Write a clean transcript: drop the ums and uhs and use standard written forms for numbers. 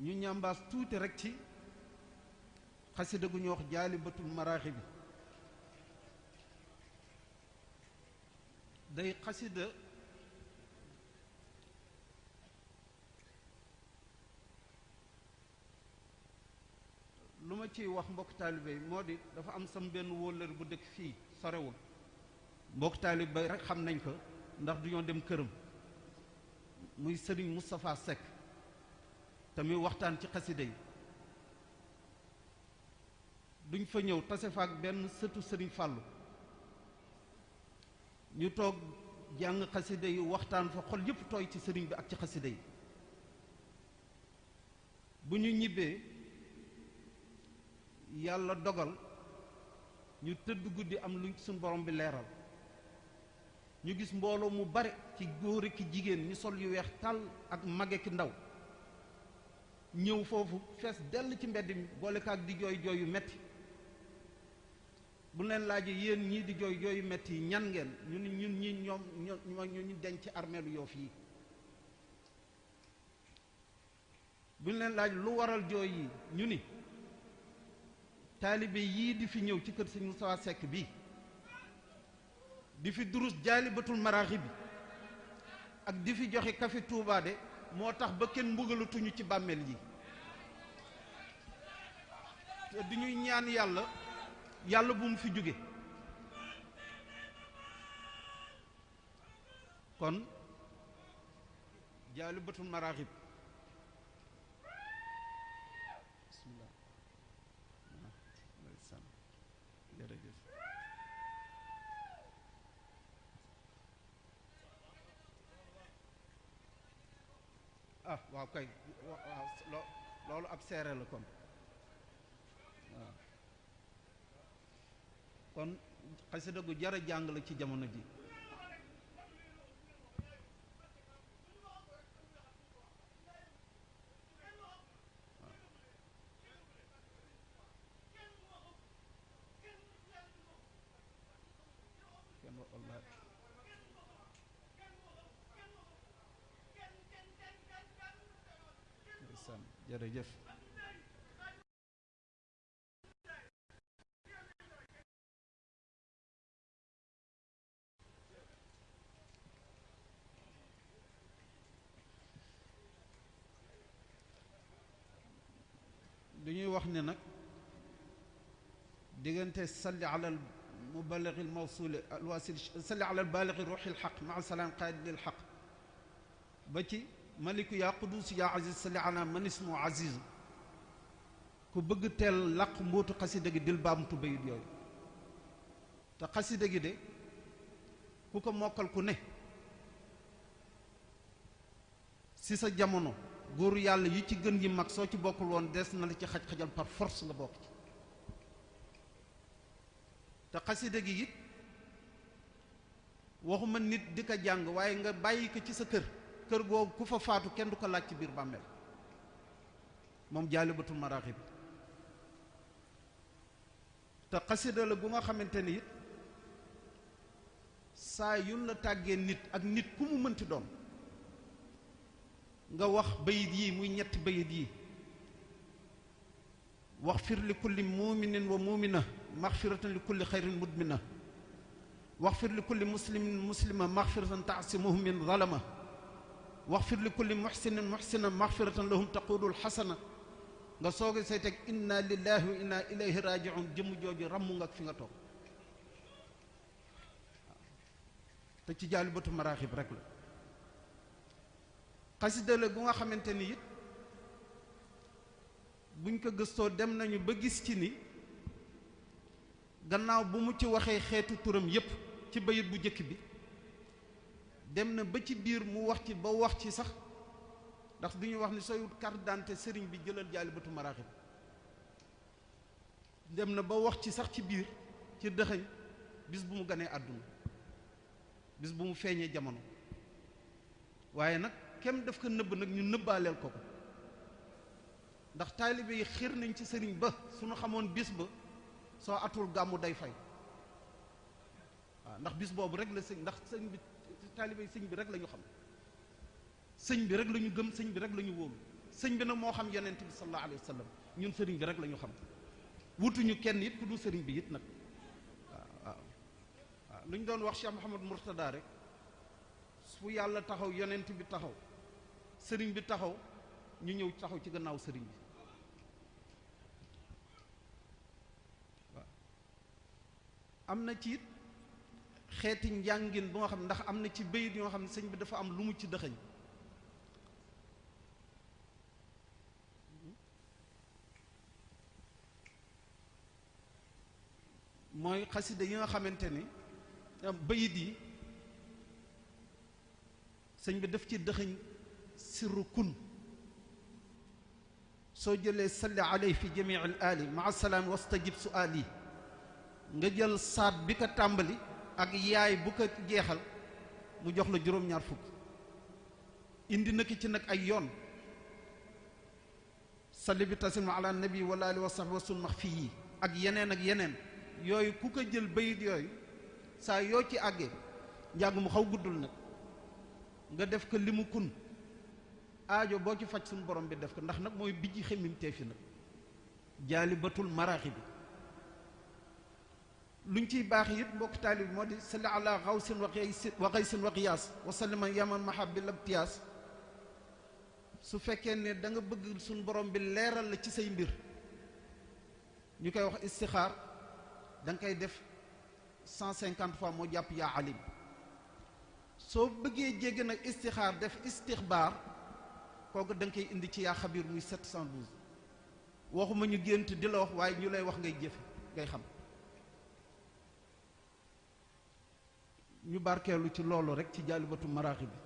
ñu ñambaas tuuti rek ci xasida gu ñu wax jaalibatul maraaxi bi day xasida lu ma ciy wax mbokk taalibe yi moo di dafa am sam benn wóllër bu dëkk fii sorewul mbokk taalibe rek xam nañ ko ndax du ñoo dem këram muy sëriñ Moustapha Seck te muy waxtaan ci xasida yi duñ fa ñëw tase fa ak benn sëtu sëriñ Fàllu ñu toog jàng xasida yi waxtaan fa xol yépp tooy ci sëriñ bi ak ci xasida yi bu ñu ñibbee yàlla dogal ñu tëdd guddi am lu suñ borom bi leeral ñu gis mbooloo mu bare ci góor ki jigéen ñu sol yu weex tàll ak mage ki ndaw ñëw foofu fees dell ci mbedd mi boole kaak di jooy jooy yu metti bu leen laajee yéen ñii di jooy jooy yu metti yi ñan ngeen ñu ni ñun ñi ñoom ñu denc ci armeelu Yoof yi bu ñu leen laaj lu waral jooy yi ñu ni taalibe yii di fi ñëw ci kër Sëñ Moustapha Seck bi di fi durus jaalibatul maraaxi bi ak di fi joxe kafe Touba de moo tax ba kenn mbugalatuñu ci bàmmeel yi te di ñuy ñaan yàlla bu mu fi jóge kon jaalibatul maraaxib bismillah jërëjëf waaw kay waaw loolu ab seere la kon waaw kon xasida gu jara jàng la ci jamono ji jërëjëf lu ñuy wax ne nag diggante salli ala al muballigh al mawsul al wasil salli ala al baligh ruuhi al haqq ma'a salam qaid lil haqq ba ci maliku yaa quddus yaa aziz salli ala man ismu aziz ku bëgg teel làq mbootu xasida gi dil baamtu bayit yooyu te xasida gi de ku ko mokkal ku ne si sa jamono góoru yàlla yi ci gën yi mag soo ci bokkul woon des na la ci xaj-xajal par force nga bokk ci te xasida gi it waxuma nit di ko jàng waaye nga bàyyi ko ci sa kër googu ku fa faatu kenn du ko laaj ci biir bàmmeel moom jaalibatul maraaxib te xasida la gu nga xamante ni it saa yun la tàggee nit ak nit ku mu mënti doon nga wax bayit yi muy ñetti bayit yi wax fir li kulli muminin wa mumina maxfiratan li kulli xayrin mudmina wax fir li kulli muslimin muslima maxfiratan taasimuhum min zalama wax fir li kulli muxsinin muxsina maxfiratan lahum taqudul xasana nga soogi say teg inna lillahi wa inna ilayhi rajiun jëmm jooju ràmm nga fi nga toog te ci jaalibatu maraaxib rek la xasida la gu nga xamante ni it buñ ko gëstoo dem nañu ba gis ci ni gannaaw bu mu ci waxee xeetu turam yépp ci bayit bu jëkk bi dem na ba ci biir mu wax ci ba wax ci sax ndax du ñu wax ni sooy wut carte d'identité sëriñ bi jëlal jaalibatu maraaxib dem na ba wax ci sax ci biir ci dëxëñ bis bu mu ganee àdduna bis bu mu feeñee jamono waaye nag kem daf ko nëbb nag ñu nëbbaaleel ko ndax taalibe yi xiir nañ ci sëriñ ba suñu xamoon bis ba soo atul gàmmu day fay waaw ndax bis boobu rek la sëñ ndax sëñ bi taalibe yi sëñ bi rek la ñu xam sëñ bi rek la ñu gëm sëñ bi rek la ñu wóolu sëñ bi nag moo xam yonent bi sallallahu alayhi wa sallam ñun sëriñ bi rek la ñu xam wutuñu kenn it ku du sëriñ bi it nag waaw lu ñu doon wax Cheikh Mouhamad Mourtada rek fu yàlla taxaw yonent bi taxaw sëriñ bi taxaw ñu ñëw taxaw ci gannaaw sëriñ bi waaw am na ci it xeeti njàngin bu nga xam ndax am na ci bayit yoo xam ne sëñ bi dafa am lu mu ci dëxëñ mooy xasida yi nga xamante ni bayit yi sëñ bi daf ci dëxëñ sirru kun soo jëlee salli alay fi jamii al ali maa salaam wastajib suali nga jël saat bi ko tàmbali ak yaay bu ko jeexal mu jox la juróom-ñaar fukk indi na ki ci nag ay yoon salli bi tasim ala nabi wala ali wa sahbi wa sun max fii yi ak yeneen yooyu ku ko jël bayit yooyu saa yoo ci àggee njàng mu xaw guddul nag nga def ko li mu kun aajo boo ci faj suñu borom bi def ko ndax nag mooy bijji xemmim teefi nag jaalibatul maraaxi bi luñ ciy baax it mbokk taalib moo di salli ala xawsin wa xaysin wa qiyaas wa sallima yaman mahabil abtiyaas su fekkee ne da nga bëgg suñu borom bi leeral la ci say mbir ñu koy wax istixaar da nga koy def 150 fois moo jàpp yaa alim soo bëggee jégg nag istixaar def istixbaar kooku da nga koy indi ci yaa xabiir muy 712 waxuma ñu gént di la wax waaye ñu lay wax ngay jëfe ngay xam ñu barkeelu ci loolu rek ci jaalibatu maraaxi bi